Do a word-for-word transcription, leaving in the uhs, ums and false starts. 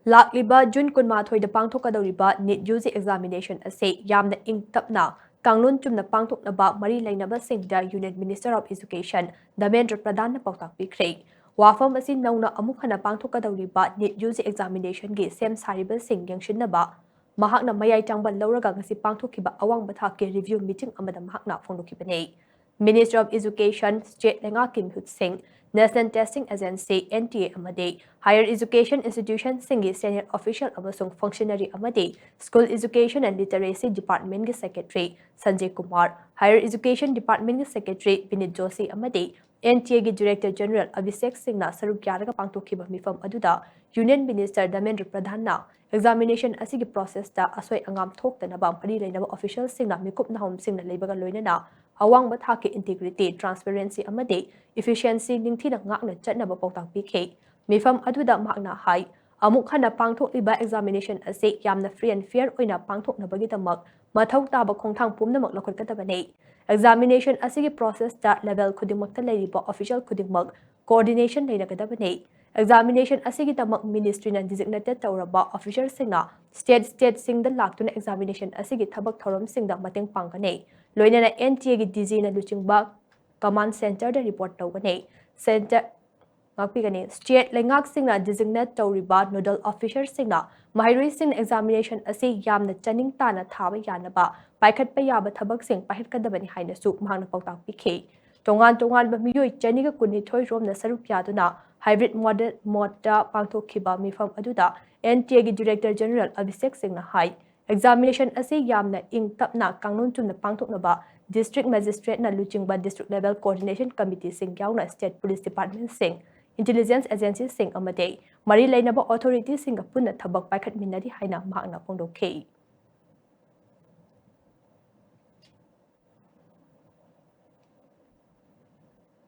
ꯂꯥꯛꯂꯤꯕ ꯖꯨꯟ ꯀꯨꯟꯃꯥꯊꯣꯏꯗ ꯄꯥꯡꯊꯣꯛꯀꯗꯧꯔꯤꯕ ꯅꯤꯠ ꯌꯨ ꯖꯤ examination ꯑꯁꯤ ꯌꯥꯝꯅ ꯏꯪ ꯇꯞꯅ, ꯀꯥꯡꯂꯣꯟ ꯆꯨꯝꯅ ꯄꯥꯡꯊꯣꯛꯅꯕ ꯃꯔꯤ ꯂꯩꯅꯕꯁꯤꯡꯗ Union Minister of Education Dharmendra ꯄ꯭ꯔꯙꯥꯟꯅ ꯄꯥꯎꯇꯥꯛ ꯄꯤꯈ꯭ꯔꯦ꯫ ꯋꯥꯐꯝ ꯑꯁꯤ ꯅꯧꯅ ꯑꯃꯨꯛ ꯍꯟꯅ ꯄꯥꯡꯊꯣꯛꯀꯗꯧꯔꯤꯕ ꯅꯤꯠ ꯌꯨ ꯖꯤ examination ꯒꯤ ꯁꯦꯝ ꯁꯥꯔꯤꯕꯁꯤꯡ ꯌꯦꯡꯁꯤꯟꯅꯕ ꯃꯍꯥꯛꯅ ꯃꯌꯥꯏ ꯆꯪꯕ ꯂꯧꯔꯒ ꯉꯁꯤ ꯄꯥꯡꯊꯣꯛꯈꯤꯕ ꯑꯋꯥꯡꯕ ꯊꯥꯛꯀꯤ review meeting ꯑꯃꯗ ꯃꯍꯥꯛꯅ ꯐꯣꯡꯗꯣꯛꯈꯤꯕꯅꯤ꯫ Ministry of Education, state ꯂꯩꯉꯥꯛꯀꯤ ꯃꯤꯍꯨꯠꯁꯤꯡ, National Testing Agency, N T A, ꯑꯃꯗꯤ higher education institution ꯁꯤꯡꯒꯤ senior official ꯑꯃꯁꯨꯡ functionary ꯑꯃꯗꯤ School Education and Literacy Department ꯀꯤ Secretary ꯁꯟꯖꯦ ꯀꯨꯃꯥꯔ, Higher Education Department ꯀꯤ Secretary ꯕꯤꯅꯤꯠ ꯖꯣꯁꯤ ꯑꯃꯗꯤ N T A ꯒꯤ Director General ꯑꯚꯤꯁꯦꯛ ꯁꯤꯡꯅ ꯁꯔꯨꯛ ꯌꯥꯔꯒ ꯄꯥꯡꯊꯣꯛꯈꯤꯕ ꯃꯤꯐꯝ ꯑꯗꯨꯗ Union Minister ꯙꯔꯃꯦꯟꯗ꯭ꯔ ꯄ꯭ꯔꯙꯥꯟꯅ examination ꯑꯁꯤꯒꯤ process ꯇ ꯑꯁꯣꯏ ꯑꯉꯥꯝ ꯊꯣꯛꯇꯅꯕ ꯃꯔꯤ ꯂꯩꯅꯕ official ꯁꯤꯡꯅ ꯃꯤꯀꯨꯞ ꯅꯍꯨꯝꯁꯤꯡꯅ ꯂꯩꯕꯒ ꯂꯣꯏꯅꯅ ꯑꯋꯥꯡꯕ ꯊꯥꯛꯀꯤ integrity, transparency ꯑꯃꯗꯤ efficiency ꯅꯤꯡꯊꯤꯅ ꯉꯥꯛꯅ ꯆꯠꯅꯕ ꯄꯥꯎꯇꯥꯛ ꯄꯤꯈꯤ꯫ ꯃꯤꯐꯝ ꯑꯗꯨꯗ ꯃꯍꯥꯛꯅ ꯍꯥꯏ, ꯑꯃꯨꯛ ꯍꯟꯅ ꯄꯥꯡꯊꯣꯛꯂꯤꯕ examination ꯑꯁꯤ ꯌꯥꯝꯅ free and fair ꯑꯣꯏꯅ ꯄꯥꯡꯊꯣꯛꯅꯕꯒꯤꯗꯃꯛ ꯃꯊꯧ ꯇꯥꯕ ꯈꯣꯡꯊꯥꯡ ꯄꯨꯝꯅꯃꯛ ꯂꯧꯈꯠꯀꯗꯕꯅꯤ꯫ Examination ꯑꯁꯤꯒꯤ process ꯇ level ꯈꯨꯗꯤꯡꯃꯛꯇ ꯂꯩꯔꯤꯕ official ꯈꯨꯗꯤꯡꯃꯛ coordination ꯂꯩꯅꯒꯗꯕꯅꯤ꯫ Examination ꯑꯁꯤꯒꯤꯗꯃꯛ ministry ꯅ designated ꯇꯧꯔꯕ officer ꯁꯤꯡꯅ state, state ꯁꯤꯡꯗ ꯂꯥꯛꯇꯨꯅ examination ꯑꯁꯤꯒꯤ ꯊꯕꯛ ꯊꯧꯔꯝꯁꯤꯡꯗ ꯃꯇꯦꯡ ꯄꯥꯡꯒꯅꯤ꯫ ꯂꯣꯏꯅꯅ N T A ꯒꯤ D G ꯅ ꯂꯨꯆꯤꯡꯕ command center ꯗ report ꯇꯧꯒꯅꯤ꯫ Center ꯉꯥꯛꯄꯤꯒꯅꯤ꯫ State ꯂꯩꯉꯥꯛꯁꯤꯡꯅ designate ꯇꯧꯔꯤꯕ nodal officer ꯁꯤꯡꯅ ꯃꯍꯩꯔꯣꯏꯁꯤꯡꯅ examination ꯑꯁꯤ ꯌꯥꯝꯅ ꯆꯥꯅꯤꯡ ꯇꯥꯅ ꯊꯥꯕ ꯌꯥꯅꯕ ꯄꯥꯏꯈꯠꯄ ꯌꯥꯕ ꯊꯕꯛꯁꯤꯡ ꯄꯥꯏꯈꯠꯀꯗꯕꯅꯤ ꯍꯥꯏꯅꯁꯨ ꯃꯍꯥꯛꯅ ꯄꯥꯎꯇꯥꯛ ꯄꯤꯈꯤ꯫ ꯇꯣꯉꯥꯟ ꯇꯣꯉꯥꯟꯕ ꯃꯤꯑꯣꯏ ꯆꯅꯤꯒ ꯀꯨꯟꯅꯤꯊꯣꯏ ꯔꯣꯝꯅ ꯁꯔꯨꯛ ꯌꯥꯗꯨꯅ hybrid model mode ꯇ ꯄꯥꯡꯊꯣꯛꯈꯤꯕ ꯃꯤꯐꯝ ꯑꯗꯨꯗ N T A ꯒꯤ Director General ꯑꯚꯤꯁꯦꯛ ꯁꯤꯡꯅ ꯍꯥꯏ, examination ꯑꯁꯤ ꯌꯥꯝꯅ ꯏꯪ ꯇꯞꯅ, ꯀꯥꯡꯂꯣꯟ ꯆꯨꯝꯅ ꯄꯥꯡꯊꯣꯛꯅꯕ district magistrate ꯅ ꯂꯨꯆꯤꯡꯕ district level coordination committee ꯁꯤꯡ ꯌꯥꯎꯅ state police department ꯁꯤꯡ, intelligence agency ꯁꯤꯡ ꯑꯃꯗꯤ ꯃꯔꯤ ꯂꯩꯅꯕ authority ꯁꯤꯡꯒ ꯄꯨꯟꯅ ꯊꯕꯛ ꯄꯥꯏꯈꯠꯃꯤꯟꯅꯔꯤ ꯍꯥꯏꯅ ꯃꯍꯥꯛꯅ ꯐꯣꯡꯗꯣꯛꯈꯤ꯫